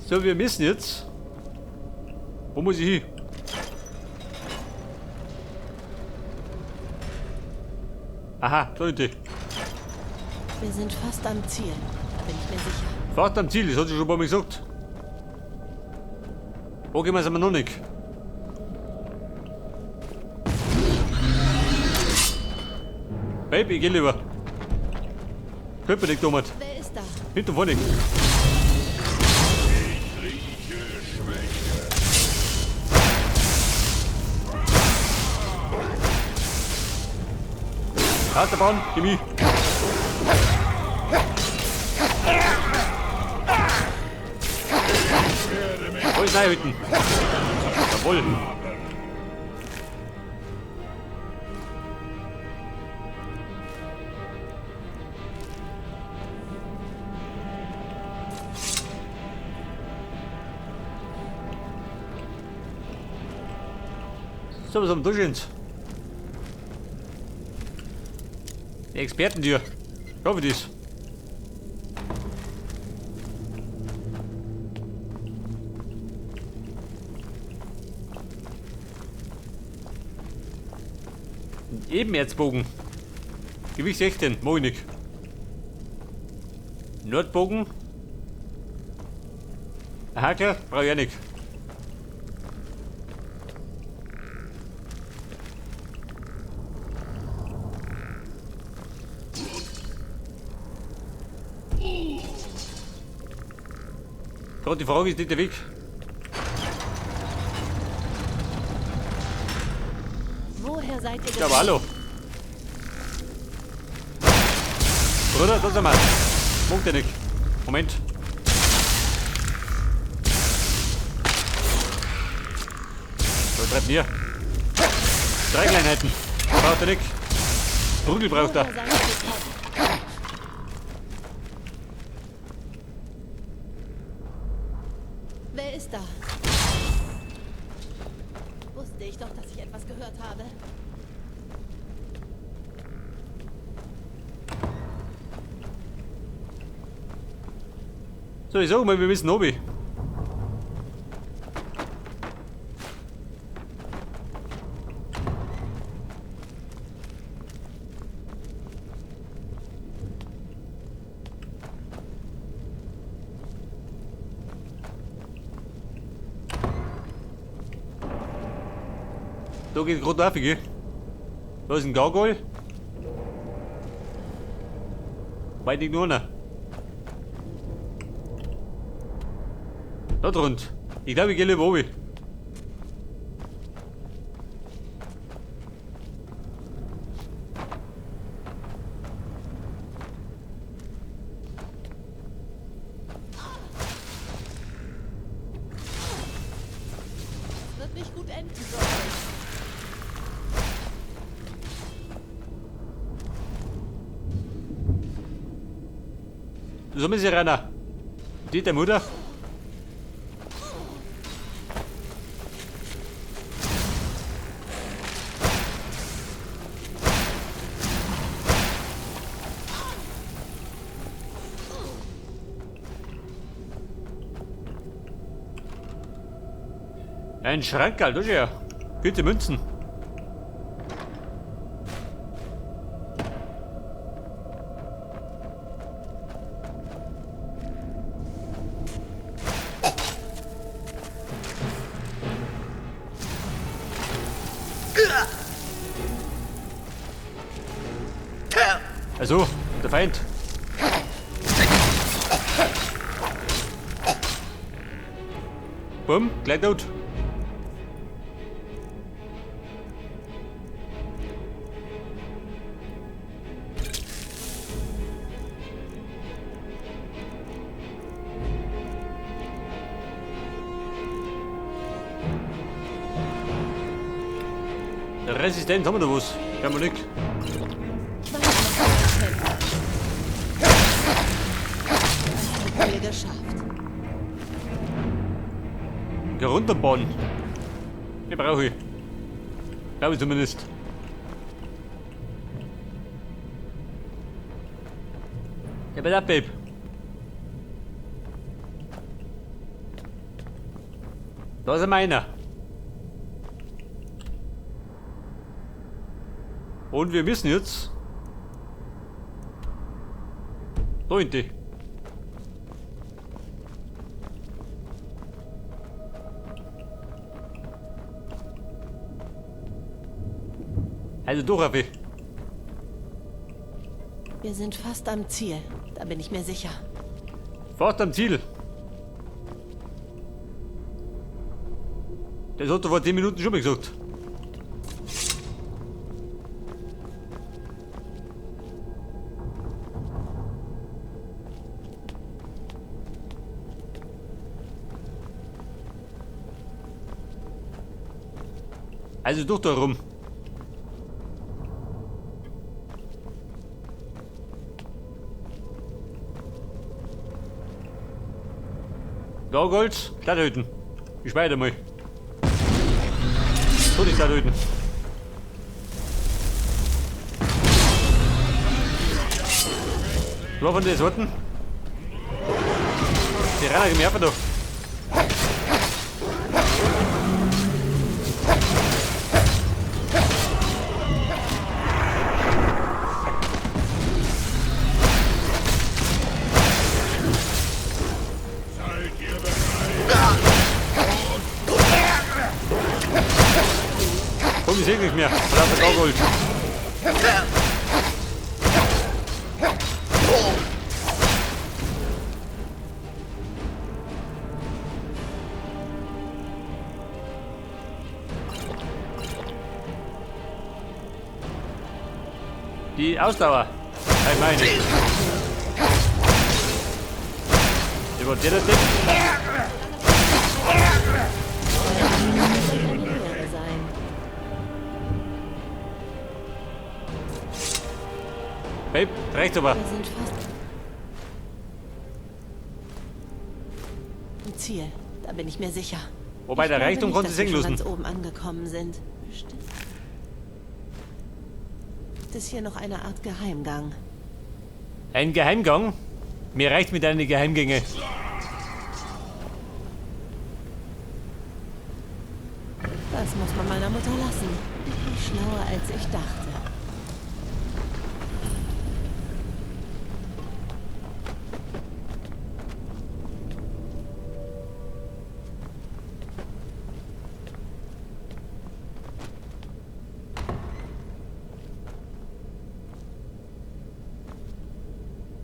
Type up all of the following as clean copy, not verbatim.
So, wir müssen jetzt. Wo muss ich hin? Aha, da hinten. Wir sind fast am Ziel, da bin ich mir sicher. Fast am Ziel, das hat sie schon ein paar Mal gesagt. Wo gehen wir sind wir noch nicht? Babe, ich geh lieber. Könnte nicht, Thomas. Wer ist da? Hinten vorne. Achterbahn, Chemie. Wo ist Neihütten? Jawohl. So, was haben wir da schon? Die Expertentür. Schau, wie das. Ein Ebenerzbogen. Gewicht 16, mag ich nicht. Nordbogen. Ein Hakel brauche ich auch nicht. Gerade die Frage ist nicht der Weg. Woher seid ihr Ja, aber hallo. Bruder, da sind wir. Mag der nicht. Moment. So, treibt mir. 3 Kleinheiten. Braucht er nicht. Prügel braucht er. Woher seid ihr gekommen? Wer ist da? Wusste ich doch, dass ich etwas gehört habe. So, ich sag mal, wir müssen runter. Da geht gerade rauf, gell? Da ist ein Gargoyle. Wobei nicht nur einer. Da drunter. Ich glaube, ich gehe lieber runter. Das wird nicht gut enden, glaube ich. So müssen sie rein. Die der Mutter. Ein Schrank, Alter, das ist ja. Gute Münzen. Also, der Feind. Bumm, gleich tot. Resistenz, haben wir da was? Kann man nicht. Geschafft. Geh runterbauen. Den brauche ich. Glaube ich zumindest. Ja, pass auf, Babe. Da ist ein meiner. Und wir müssen jetzt da in die. Also durch, Raffi. Wir sind fast am Ziel, da bin ich mir sicher. Fast am Ziel. Das hat er vor 10 Minuten schon mal gesagt. Also durch da rum. Gargoyles, Stadthüten. Ich speide mal. So die Stadthüten. Was von den Sorten? Die rennen mir einfach da. Komm, ich seh nicht mehr. Verdammter Gargold. Die Ausdauer. Hey, meine. Über der das Ding? Babe, reicht aber. Wir sind fast am Ziel, da bin ich mir sicher. Wobei, der Ich glaube Reichtum nicht, konnte dass sie wir sehen schon lassen. ganz oben angekommen sind. Bestimmt. Gibt es hier noch eine Art Geheimgang? Ein Geheimgang? Mir reicht mit deinen Geheimgänge. Das muss man meiner Mutter lassen. Viel schlauer, als ich dachte.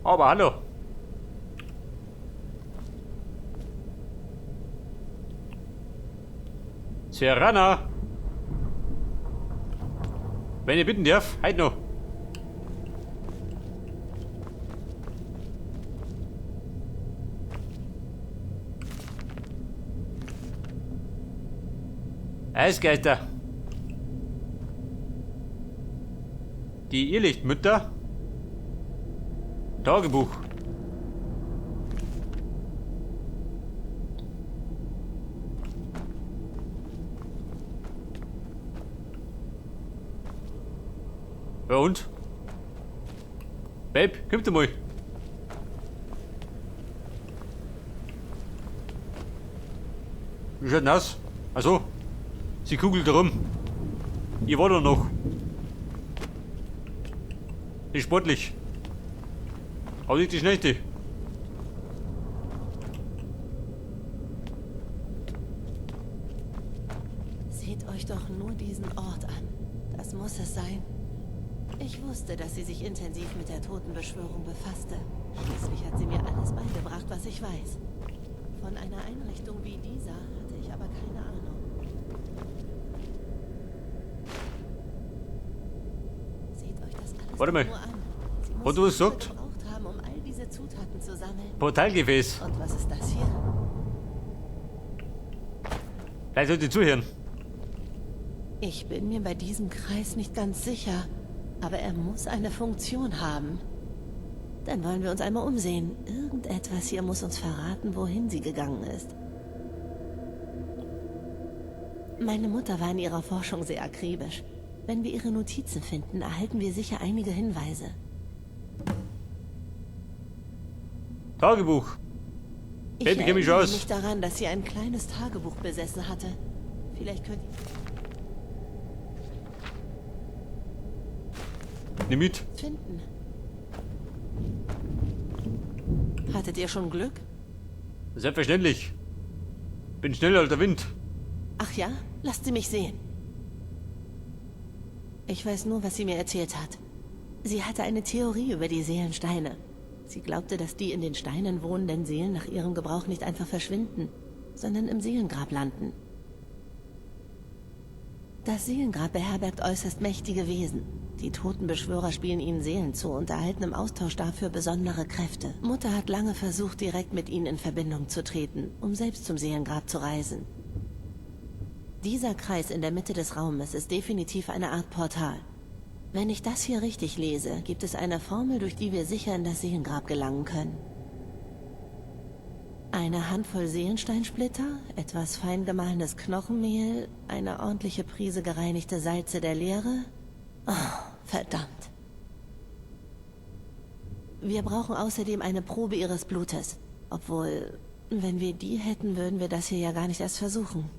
Aber hallo. Serana. Wenn ich bitten darf, halt noch. Eisgeister. Die Irrlichtmütter. Tagebuch. Ja und? Babe, komm du mal. Wie schaut denn aus? Achso, sie kugelt rum. Ich war da noch. Ist sportlich. Aber nicht die schnellste. Seht euch doch nur diesen Ort an. Das muss es sein. Ich wusste, dass sie sich intensiv mit der Totenbeschwörung befasste. Schließlich hat sie mir alles beigebracht, was ich weiß. Von einer Einrichtung wie dieser hatte ich aber keine Ahnung. Seht euch das alles Warte mal. nur an. Sie muss Und du hast Jahre gesagt? gebraucht haben, um all diese Zutaten zu sammeln. Portalgefäß. Und was ist das hier? Vielleicht sollte ich zuhören. Ich bin mir bei diesem Kreis nicht ganz sicher, aber er muss eine Funktion haben. Dann wollen wir uns einmal umsehen. Irgendetwas hier muss uns verraten, wohin sie gegangen ist. Meine Mutter war in ihrer Forschung sehr akribisch. Wenn wir ihre Notizen finden, erhalten wir sicher einige Hinweise. Tagebuch. Ich Baby, kenn mich erinnere aus. mich daran, dass sie ein kleines Tagebuch besessen hatte. Vielleicht könnt ihr... Nimm mit. Finden. Hattet ihr schon Glück? Selbstverständlich. Bin schneller als der Wind. Ach ja? Lasst sie mich sehen. Ich weiß nur, was sie mir erzählt hat. Sie hatte eine Theorie über die Seelensteine. Sie glaubte, dass die in den Steinen wohnenden Seelen nach ihrem Gebrauch nicht einfach verschwinden, sondern im Seelengrab landen. Das Seelengrab beherbergt äußerst mächtige Wesen. Die Totenbeschwörer spielen ihnen Seelen zu und erhalten im Austausch dafür besondere Kräfte. Mutter hat lange versucht, direkt mit ihnen in Verbindung zu treten, um selbst zum Seelengrab zu reisen. Dieser Kreis in der Mitte des Raumes ist definitiv eine Art Portal. Wenn ich das hier richtig lese, gibt es eine Formel, durch die wir sicher in das Seelengrab gelangen können. Eine Handvoll Seelensteinsplitter, etwas fein gemahlenes Knochenmehl, eine ordentliche Prise gereinigte Salze der Leere. Oh, verdammt. Wir brauchen außerdem eine Probe ihres Blutes. Obwohl, wenn wir die hätten, würden wir das hier ja gar nicht erst versuchen.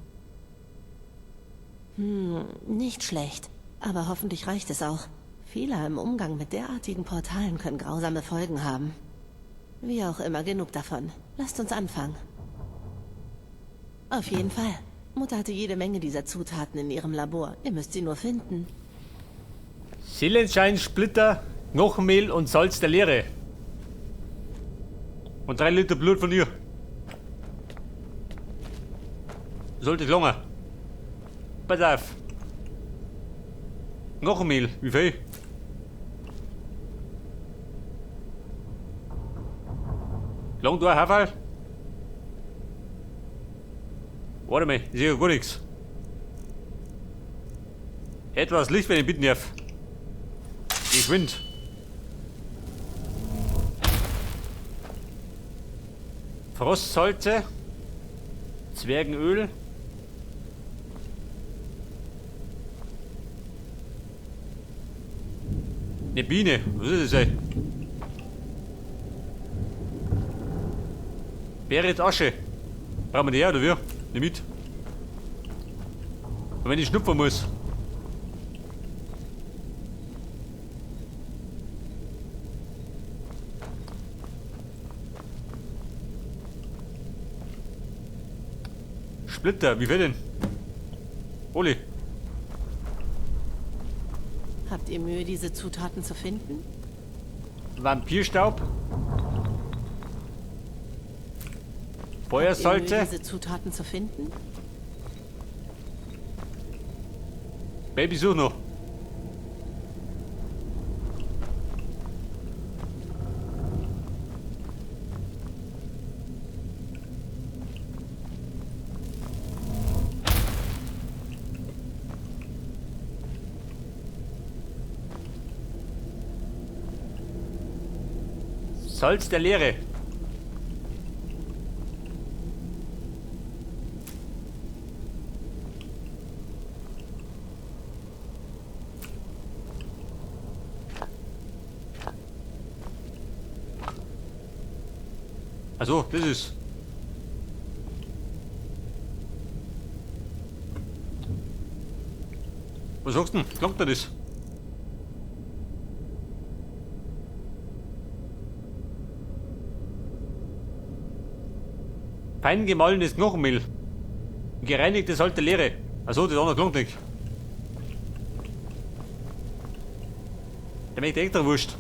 Nicht schlecht. Aber hoffentlich reicht es auch. Fehler im Umgang mit derartigen Portalen können grausame Folgen haben. Wie auch immer, genug davon. Lasst uns anfangen. Auf jeden Fall. Mutter hatte jede Menge dieser Zutaten in ihrem Labor. Ihr müsst sie nur finden. Seelenscheinsplitter, Knochenmehl und Salz der Leere. Und 3 Liter Blut von ihr. Sollte lange. Pass auf. Knochenmehl, wie viel? Lang da, Haferl? Warte mal, ich sehe ja gar nichts. Etwas Licht, wenn ich bitten darf. Geschwind. Frostsalze. Zwergenöl. Eine Biene, was ist das, ey? Berit Asche. Brauchen wir die her, oder wie? Nimm mit. Und wenn ich schnupfen muss. Splitter, wie viel denn? Oli. Habt ihr Mühe, diese Zutaten zu finden? Vampirstaub. Feuersalze. Habt ihr Mühe, diese Zutaten zu finden? Baby, such noch. Salz der Leere. Also, das ist. Was sagst du denn? Klappt da das? Fein gemahlenes Knochenmehl. Gereinigte Salz der Leere. Achso, das andere klingt nicht. Der möchte extra Wurst.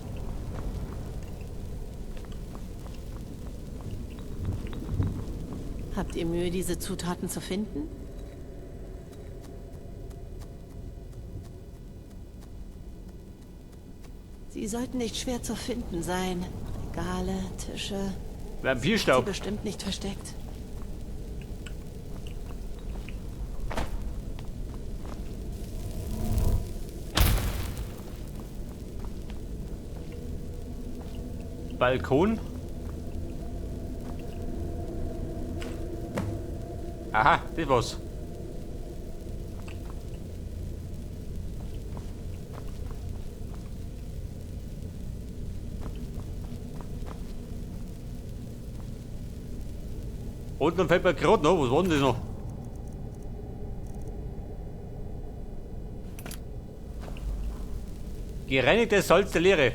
Habt ihr Mühe, diese Zutaten zu finden? Sie sollten nicht schwer zu finden sein. Regale, Tische. Vampirstaub. Sie bestimmt nicht versteckt. Balkon. Aha, das war's. Und dann fällt mir gerade noch, was war denn das noch? Gereinigtes Salz der Leere.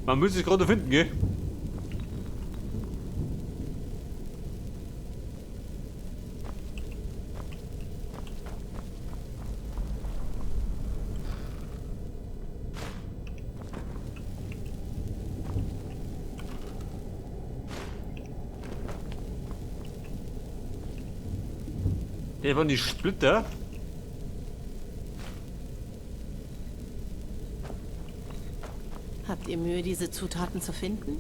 Man muss es gerade finden, gell? Der waren die Splitter. Habt ihr Mühe, diese Zutaten zu finden?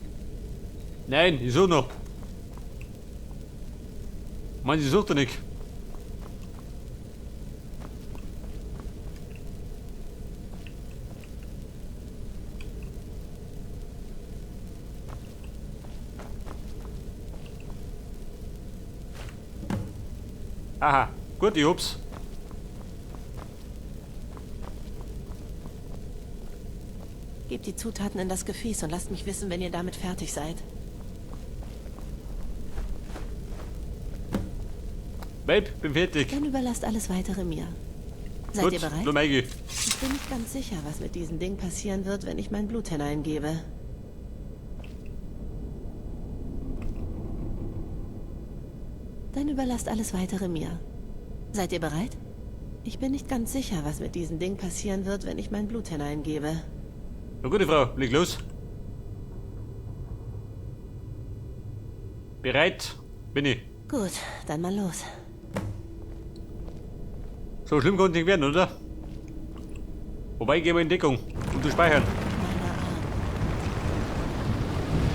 Nein, ich suche noch. Mann, ich suche doch nicht. Aha, gut, ich hab's. Gebt die Zutaten in das Gefäß und lasst mich wissen, wenn ihr damit fertig seid. Babe, bin fertig. Dann überlasst alles Weitere mir. Seid Gut, ihr bereit? Nur Maggie. Ich bin nicht ganz sicher, was mit diesem Ding passieren wird, wenn ich mein Blut hineingebe. Dann überlasst alles Weitere mir. Seid ihr bereit? Ich bin nicht ganz sicher, was mit diesem Ding passieren wird, wenn ich mein Blut hineingebe. Na gute Frau, leg los. Bereit bin ich. Gut, dann mal los. So schlimm konnte es nicht werden, oder? Wobei, gehen wir in Deckung, um zu speichern. Meine Arme.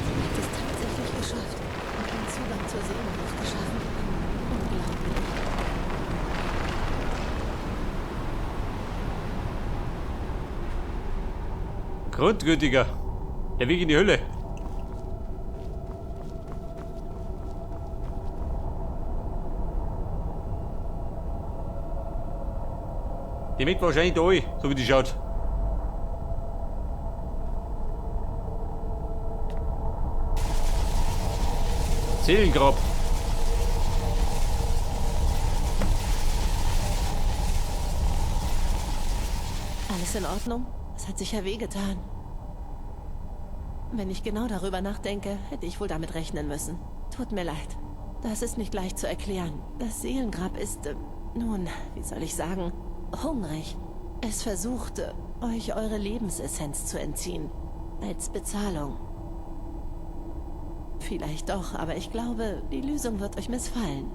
Sie hat es tatsächlich geschafft und den Zugang zur Seelenluft geschaffen. Unglaublich. Grundgültiger. Der Weg in die Hölle. Die wird wahrscheinlich da rein, so wie die schaut. Seelengrab. Alles in Ordnung? Es hat sicher wehgetan. Wenn ich genau darüber nachdenke, hätte ich wohl damit rechnen müssen. Tut mir leid. Das ist nicht leicht zu erklären. Das Seelengrab ist, nun, wie soll ich sagen, hungrig. Es versucht, euch eure Lebensessenz zu entziehen. Als Bezahlung. Vielleicht doch, aber ich glaube, die Lösung wird euch missfallen.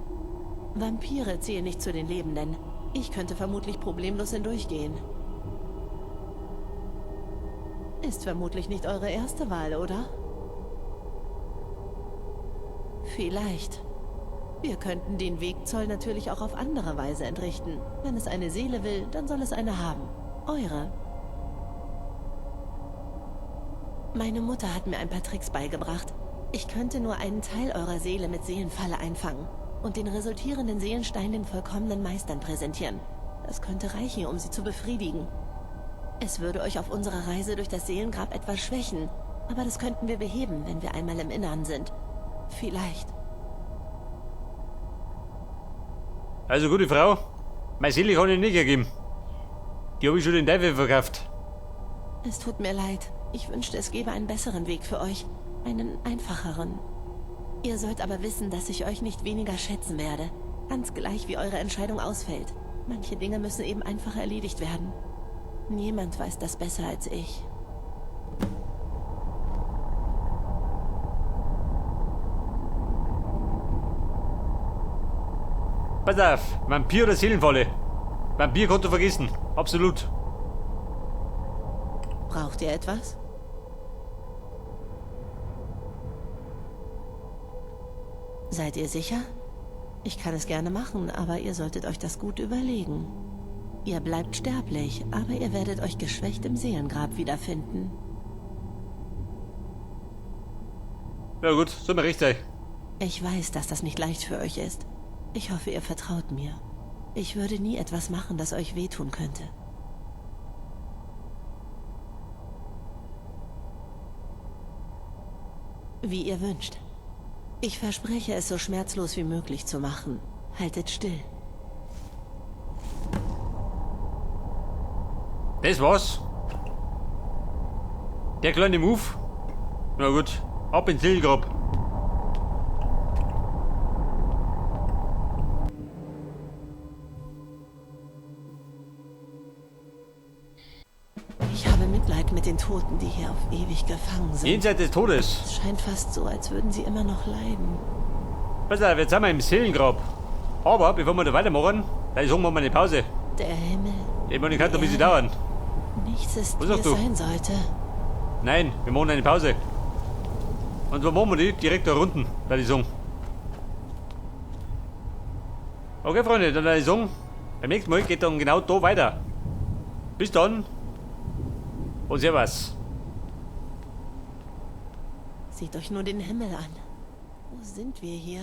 Vampire zählen nicht zu den Lebenden. Ich könnte vermutlich problemlos hindurchgehen. Ist vermutlich nicht eure erste Wahl, oder? Vielleicht. Wir könnten den Wegzoll natürlich auch auf andere Weise entrichten. Wenn es eine Seele will, dann soll es eine haben. Eure. Meine Mutter hat mir ein paar Tricks beigebracht. Ich könnte nur einen Teil eurer Seele mit Seelenfalle einfangen und den resultierenden Seelenstein den vollkommenen Meistern präsentieren. Das könnte reichen, um sie zu befriedigen. Es würde euch auf unserer Reise durch das Seelengrab etwas schwächen, aber das könnten wir beheben, wenn wir einmal im Innern sind. Vielleicht. Also gute Frau, meine Seele kann ich nicht hergeben. Die hab ich schon den Teufel verkauft. Es tut mir leid. Ich wünschte, es gäbe einen besseren Weg für euch. Einen einfacheren. Ihr sollt aber wissen, dass ich euch nicht weniger schätzen werde. Ganz gleich, wie eure Entscheidung ausfällt. Manche Dinge müssen eben einfach erledigt werden. Niemand weiß das besser als ich. Pass auf, Vampir oder Seelenfalle? Vampir konnte vergessen, absolut. Braucht ihr etwas? Seid ihr sicher? Ich kann es gerne machen, aber ihr solltet euch das gut überlegen. Ihr bleibt sterblich, aber ihr werdet euch geschwächt im Seelengrab wiederfinden. Ja gut, soll mir recht sein. Ich weiß, dass das nicht leicht für euch ist. Ich hoffe, ihr vertraut mir. Ich würde nie etwas machen, das euch wehtun könnte. Wie ihr wünscht. Ich verspreche, es so schmerzlos wie möglich zu machen. Haltet still. Das war's. Der kleine Move. Na gut, ab ins Seelengrab. Ich habe Mitleid mit den Toten, die hier auf ewig gefangen sind. Jenseits des Todes. Es scheint fast so, als würden sie immer noch leiden. Pass auf, jetzt sind wir im Seelengrab. Aber bevor wir da weitermachen, da ist irgendwann mal eine Pause. Der Himmel. Ich meine, kann doch ein bisschen dauern. Nichts ist, Was wie es sagst du? sein sollte. Nein, wir machen eine Pause. Und wo machen wir die? Direkt da unten, bei die sagen. Okay, Freunde, dann würde ich sagen, beim nächsten Mal geht dann genau da weiter. Bis dann und servus. Seht euch nur den Himmel an. Wo sind wir hier?